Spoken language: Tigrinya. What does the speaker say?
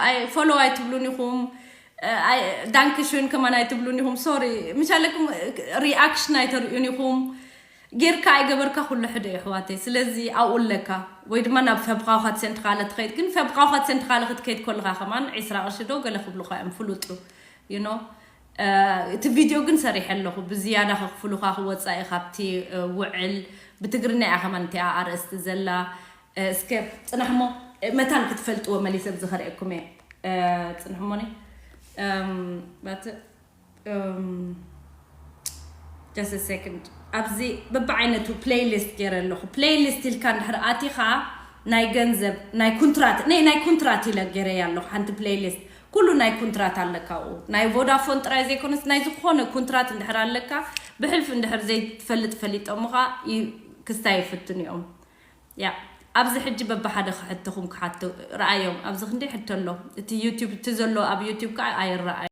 ኣይ ፎሎ ኣይትብሉን ኢኹም። ዳንክሽን ከማን ኣይትብሉን ኢኹም። ሶሪ፣ ምሻለኩም ሪኣክሽን ኣይተርእዩን ኢኹም። ጌርካ ኣይገበርካ ኩሉ ሕደ እዩ ኣሕዋተይ። ስለዚ ኣብኡ ኣለካ ወይ ድማ ናብ ፈብኻውካ ትሰንትኻለ ትኸይድ። ግን ፈብኻውካ ትሰንትኻለ ክትከይድ ከለኻ ከማን ዒስራ ቅርሺ ዶ ገለ ክብሉኻ እዮም፣ ፍሉጥ እዩ። You know፣ እቲ ቪድዮ ግን ሰሪሐ ኣለኹ። ብዝያዳ ከክፍሉኻ ክወፃኢ ካብቲ ውዕል ብትግርኛ እያ ከማን እቲኣ ኣርእስቲ ዘላ። እስከ ፅናሕሞ መታን ክትፈልጥዎ መሊሰ ብዝኸርእኩም እየ። ፅንሕሞኒ ባት just a second። ኣብዚ በብዓይነቱ ፕሌይሊስት ገይረ ኣለኹ። ፕሌይሊስት ኢልካ እንድሕር ኣቲኻ ናይ ገንዘብ ናይ ኩንትራት ናይ ናይ ኩንትራት ኢለ ገይረያ ኣለኹ። ሓንቲ ፕሌይሊስት ኩሉ ናይ ኩንትራት ኣለካ ኣብኡ። ናይ ቮዳፎን ጥራይ ዘይኮነስ ናይ ዝኾነ ኩንትራት እንድሕር ኣለካ፣ ብሕልፊ እንድሕር ዘይትፈልጥ ፈሊጦምኻ ይ- ክስታይ ይፍትኑ እዮም። ያ ኣብዚ ሕጂ በብሓደ ክሕተኹም ክሓቶ ረኣዮም። ኣብዚ ክንደይ ሕቶ ኣሎ። እቲ ዩቲዩብ እቲ ዘሎ ኣብ ዩቲዩብ ከዓ ኣይረኣይ